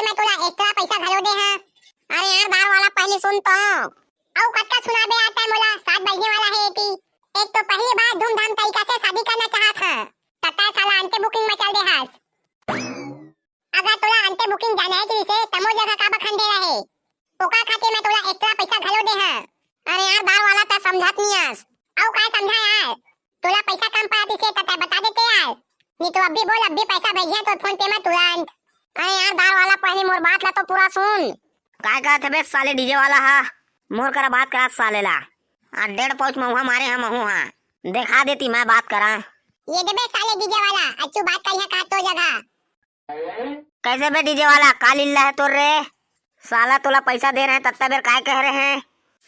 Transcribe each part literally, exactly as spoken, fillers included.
मैं तोला extra पैसा घलो दे हंव। अरे यार, दार वाला, पहली सुन तो। अउ कतका सुनाबे यार, तैं मोला, सात बजने वाला हे एती। एक तो पहली बार धूमधाम तरीका से शादी करना चाहत हंव, त तैं साला अंते booking में चल दे हस। अगर तोला अंते booking जाना हे रहिसे, त मोर जगह काबर खंडे रहे? ओकर खातिर मैं तोला extra पैसा घलो दे हंव। अरे यार, दार वाला, तैं समझत नइ हस। अउ काय समझांव यार? तोला पैसा कम पड़त रहिसे, त तैं बता देते यार। नहीं तो अभी बोल, अभी पैसा भेजिहंव तोर PhonePe में तुरंत। अरे यार, दार वाला, पहली मोर बात ला तो पूरा सुन। काय कहत हे बे साले DJ वाला हा? मोर करा बात करा साले ला। आ डेढ़ pouch महुआ मारे हंव महूं हा। देखा देती मैं बात करा। ये दे बे साले DJ वाला, अच्छू बात करिहा का तोर जगह। कैसे बे DJ वाला, का लीला हे तोर रे? साला तोला पैसा दे रहें, तत्ता बेर काय कह रहे हैं?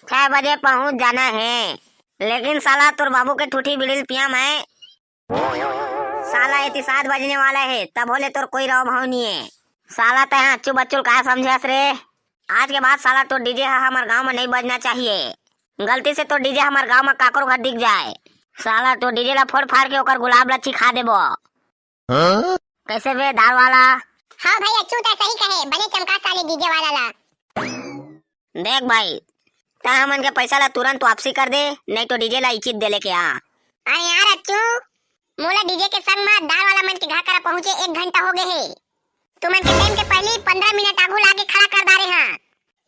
छह बजे पहुंच जाना है, लेकिन साला तोर बाबू के ठूठी बिड़िल पिया मैं। साला एती सात बजने वाला है, तभो ले तोर कोई रव भाव नहीं है। साला तैं अच्छू बच्चू ल का समझे हस रे? आज के बाद साला तोर DJ ह हमर गांव में नहीं बजना चाहिए। गलती से तोर DJ हमर गांव में काकरो घर दिख जाए, साला तोर DJ ला फोड़ फाड़ के ओकर गुलाब ला चिखा देबो। हाँ? कैसे बे दार वाला? हाँ भाई अच्छू, तैं सही कहे, बने चमका साले DJ वाला ला। देख भाई, तैं हमन के पैसा ला तुरंत वापसी कर दे, नहीं तो DJ ला इचित दे लेके आ। अरे यार अच्छू, मोला DJ के संग में दार वाला मन के घर करा पहुंचे एक घंटा हो गए हे। तुमन के time के पहली पंद्रह मिनट आगू लाके खड़ा कर डारे हंव,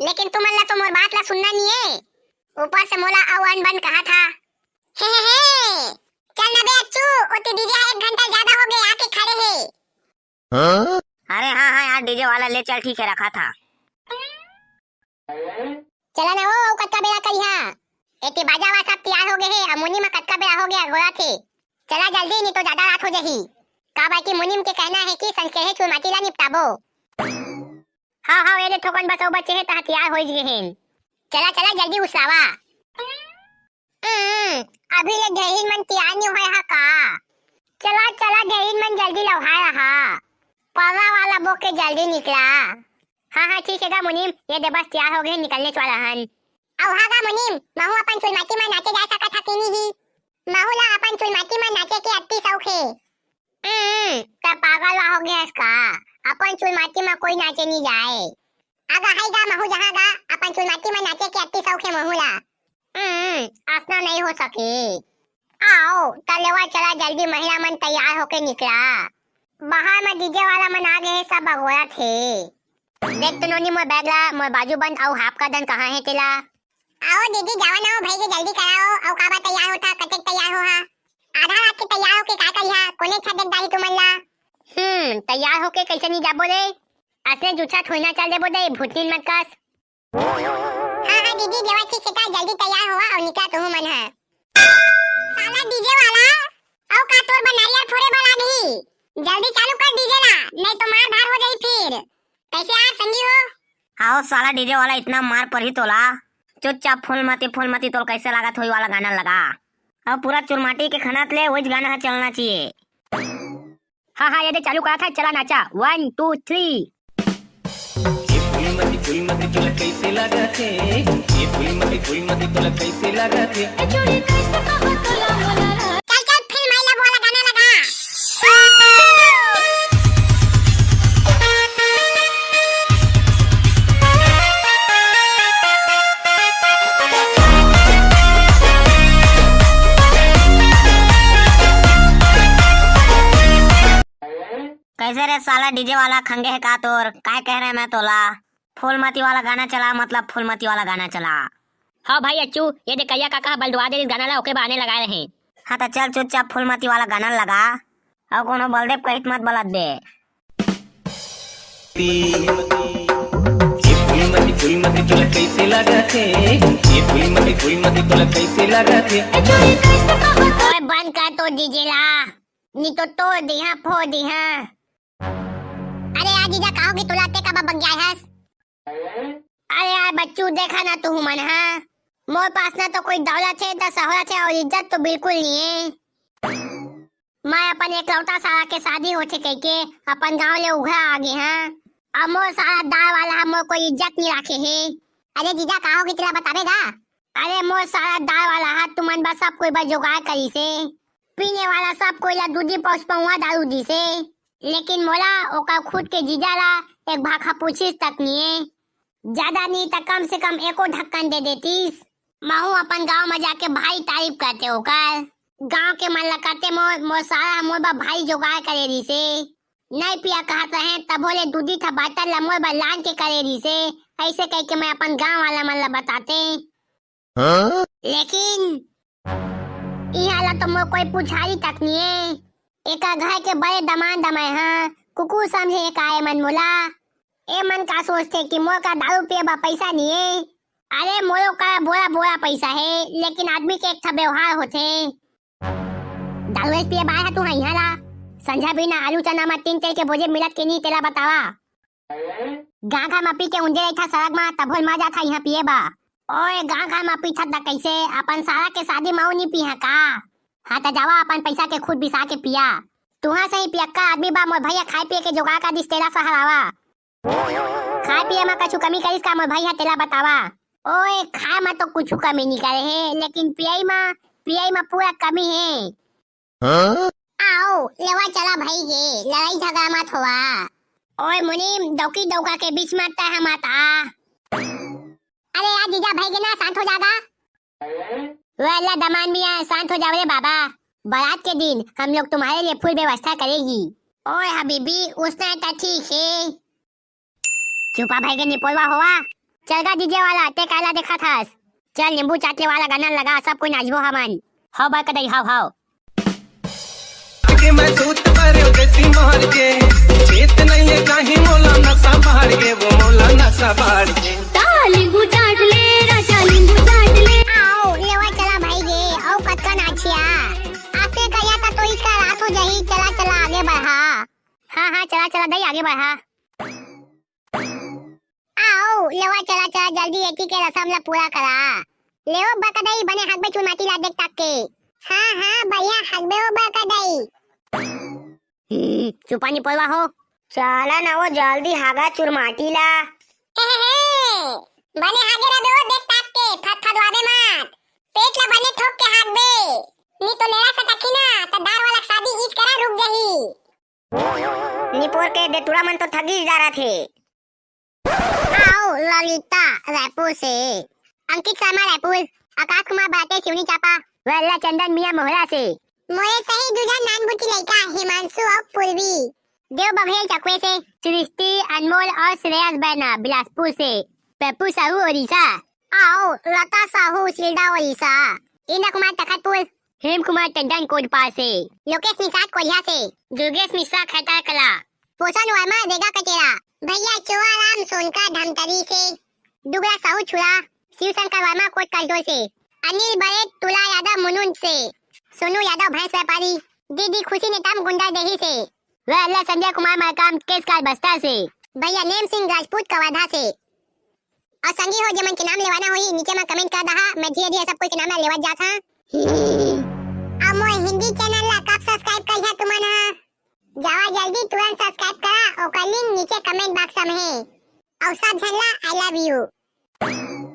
लेकिन तुमन ला तो मोर बात ला सुनना नहीं है, ऊपर से मोला अउ अनबन कहा था। हे, हे, हे। चल ना बे अच्छू, ओती DJ ह एक घंटा ज्यादा हो गए आके खड़े हे। हाँ? अरे हाँ, हाँ यार, DJ वाला ले चल, ठीक है, रखा था। चला ना ओ, अउ कतका बेरा करिहा? एती बाजा वा सब तैयार हो गए हे, अब मुनीम कतका बेरा हो गया गोला थे। चला जल्दी, नहीं तो ज्यादा रात हो जाही। काबर कि मुनीम के कहना है कि संझकेहे चुरमाटी ला निपटाबो। हाँ, हाँ, ये दे थोकन बस अउ बचे हे, त हथियार होइच गे हेन। चला, चला, जल्दी उसलावा। हम्म, अभी ले ढेहिन मन तियार नी होय हा का? चला, चला, ढेहिन मन जल्दी लौहाय रहा। पर्रा वाला बो के जल्दी निकला। हाँ, हाँ, ठीक है गा मुनीम, ये दे बस तियार हो गए, निकलने वाला हन। अउ हाँ गा मुनीम, महू अपन चुलमाटी म नाचे जा सकत हा कि नहीं? महू ला अपन चुलमाटी म नाचे के अति शौक हे। हम्म, त पागल वा हो गया हस का? अपन चुलमाटी म कोई नाचे नहीं जाए। आगा हाय गा महू जहाँ गा, अपन चुलमाटी म नाचे के अति शौक हे महू ला। हम्म, असना नहीं हो सके। आओ, त लेवा चला जल्दी, महिला मन तैयार होके निकला। बाहर म DJ वाला मन आ गए हे, सब अगोरत हे। देख तो नोनी मोर bag ला, मोर बाजू बंद अउ half का दन कहाँ हे तेला? आओ दीदी, जावा ना ओ भाई के जल्दी कराओ, अउ काबर तैयार होथा, कतेक तैयार हो हा? आधा रात के तैयार होके का करिहा, कोने छा देख डाली तुमन ला? हम्म, तैयार होके कैसे नहीं जाबो रे? असने जूठा थोड़ी ना चल देबो दे, भूतनीन मत कस। हाँ, हाँ दीदी, देवा ठीक हे, त जल्दी तैयार होवा अउ निकला तुहू मन हा। साला DJ वाला, अउ का तोर बर नारियल फोड़े बर आगही? जल्दी चालू कर DJ ला, नहीं तो मार धार हो जाही फिर। कैसे यार संगी हो? आओ साला DJ वाला, इतना मार परही तोला। चुपचाप फूलमती फूलमती तोल कैसे लागत होई वाला गाना लगा। अब पूरा चुरमाटी के खनात ले वही गाना ह चलना चाहिए। हाँ, हाँ, ये दे चालू करा था, चला नाचा। One, two, three। ये फूलमती, फूलमती तोला कैसे लागत हे? ये फूलमती, फूलमती तोला कैसे लागत हे? चल, चल, फिर माई ला बोला गाना लगा। कैसे रे साला DJ वाला, खंगे हे का तोर? काय कह रहे मैं तोला? फूलमती वाला गाना चला, मतलब फूलमती वाला गाना चला। हाँ भाई अच्छू, ये दे करिया काका ह बलडुआ दे गाना ला, ओके बहाने लगाए रहे। हाँ त चल चुपचाप फूलमती वाला गाना लगा, अउ कोनो बलदेव कहित मत बलत बे। ये फूलमती, फूलमती तोला कैसे लागत हे? ये फूलमती, फूलमती तोला कैसे लागत हे? ओए बंद कर तो DJ ला, नी तो तोड़ दिहा, फोड़ दिहा। अरे यार जीजा, का होगे तोला, ते काबर बगियाए हस? अरे यार बच्चू, देखा ना तुहू मन हा, मोर पास ना तो कोई दौलत हे, ना शोहरत हे अउ इज्जत तो बिल्कुल नहीं हे। मैं अपन एकलौता साला के शादी होथे कहिके अपन गांव ले उघरा आगे हां। अब मोर साला दार वाला हा मोर कोई इज्जत नहीं राखे हे। अरे जीजा, का होगे तेला बताबे गा? अरे मोर साला दार वाला हा तुमन बर सब कोई बर जुगाड़ करिस हे। पीने वाला सब कोई ला दू दी pouch पौवा दारू दिस हे, लेकिन मोला ओकर खुद के जीजा ला एक भाखा पूछिस तक निये। ज्यादा नी त कम से कम एको ढक्कन दे देतिस। महू अपन गांव म जाके भारी तारीफ करते ओकर। गांव के मन ल कहते मोर, मोर सारा ह मोर बर भारी जुगाड़ करे रिहिसे। नइ पिया कहत रहे तभो ले दू ठी बाटल ल मोर बर लान के करे रिहिसे। अइसे कहिके मैं अपन गांव वाला मन ल बताते। लेकिन इहाँ ला तो मोर कोई पुछारी तक निये। एकर घर के बड़े दमांद मैं ह, कुकुर समझे का ए मन मोला। ए मन का सोचथे कि मोर का दारू पिए बर पइसा निये। अरे मोरो का बोरा बोरा पइसा हे, लेकिन आदमी के एक ठा व्यवहार होथे। दारू पिए बर आय ह तू ह इहाँ ला। संझा बिना आलू चना म तीन तेल के बोझे मिलत के नी तेला बतावा। गांव घर म पी के उंदे रहिथा सड़क म, तभो ले मर जाथा इहाँ पिए बर। ओए, गांव घर म पीथस त कइसे? अपन सारा के शादी म अउ नी पीहा का? हाँ त जावा, अपन पइसा के खुद बिसा के पिया। तुहा सही पियक्का आदमी बा, मोर भइया खाए पिए के जुगाड़ कर दिस, तेला सहरावा। खाए पिए म कछु कमी करिस का मोर भइया, तेला बतावा। ओए, खाए म तो कुछु कमी नी करे हे, लेकिन पियई म, पियई म पूरा कमी हे। हाँ? आओ, लेवा चला भई गे, लड़ाई झगड़ा मत होवा। ओए मुनीम, दौकी दौका के बीच म तैं ह मत आ। अरे यार जीजा, भई गे ना, शांत हो जा गा। वे अल्लाह दमान मियाँ, शांत हो जाओ रे बाबा। बारात के दिन हम लोग तुम्हारे लिए फुल व्यवस्था करेगी। ओए हबीबी, उसने तो ठीक है। चुपा भई गे निपोलवा होवा। चल गा डीजे वाला, तैं काला देखत हस। चल नींबू चाटे वाला गाना लगा, सब कोई नाचबो हमन। हव बा कदई, हव, हव। के मैं सूत परे देसी मार के, चेत नहीं है कहीं मोला नशा मार के, वो मोला नशा मार के। ता नींबू चाट ले राजा, नींबू चाट ले। आओ, लेवा चला भई गे, अउ कतका नाचिया। आसे करिया ता तो इसका रात हो जाही, चला, चला आगे बढ़ा। हाँ, हाँ, चला, चला दई आगे बढ़ा। आओ, लेवा चला, चला, जल्दी एती के रसम ला पूरा करा। लेवा बकदई, बने हाकबे चुनमाटी ला देख ताक के। हाँ, हाँ, बढ़िया हाकबे ओ बकदई। हम्म, चुपा निपोलवा हो। चला ना वो, जल्दी हागा चुरमाटी ला। हे, हे, हे, बने हागे रबे ओ देख ताक के, फतफतवाबे मत। पेट ला बने ठोक के हाकबे। नी तो लेला सटकी ना, त दार वाला शादी ईज करा रुक जाही। निपोर के दे टूरा मन तो ठगी डारत हे। आओ, ललिता, रायपुर से। अंकित शर्मा, रायपुर। आकाश कुमार बाटे, सिवनी चापा। वेल्ला चंदन मियाँ, मोहरा से। मोरे सही दूजा नानबुटी लइका, हिमांशु अउ पूर्वी। देव बघेल चकवे से। सृष्टि, अनमोल और श्रेयस बैना, बिलासपुर से। पप्पू साहू, ओडिशा। आओ, लता साहू, सिल्डा, ओडिशा। इंद्र कुमार, तखतपुर। हेम कुमार टंडन कोटपाल से। लोकेश निषाद कोरिया से। दुर्गेश मिश्रा खैतार कला। पोषण वर्मा रेगा कटेरा। भैया चोआराम सोनका धमतरी से। डुगरा साहू छुरा। शिव शंकर वर्मा कोट कलडोल से। अनिल बड़े तुला यादव मुनुंड से। सोनू यादव भैंस व्यापारी। दीदी खुशी नेताम गुंडा देही से। वे अल्लाह संजय कुमार मरकाम केसकाल बस्तर से। भैया नेम सिंह राजपूत कवर्धा से। अउ संगी हो, जेमन के नाम लेवाना होही, नीचे म comment कर दहा, मैं धीरे-धीरे सब कोई के नाम ला लेवत जात हंव। अब मोर हिंदी channel ला कब subscribe करिहा तुमन ह? जावा जल्दी तुरंत subscribe करा, ओकर link नीचे comment box म हे। अउ सब झन ला I love you।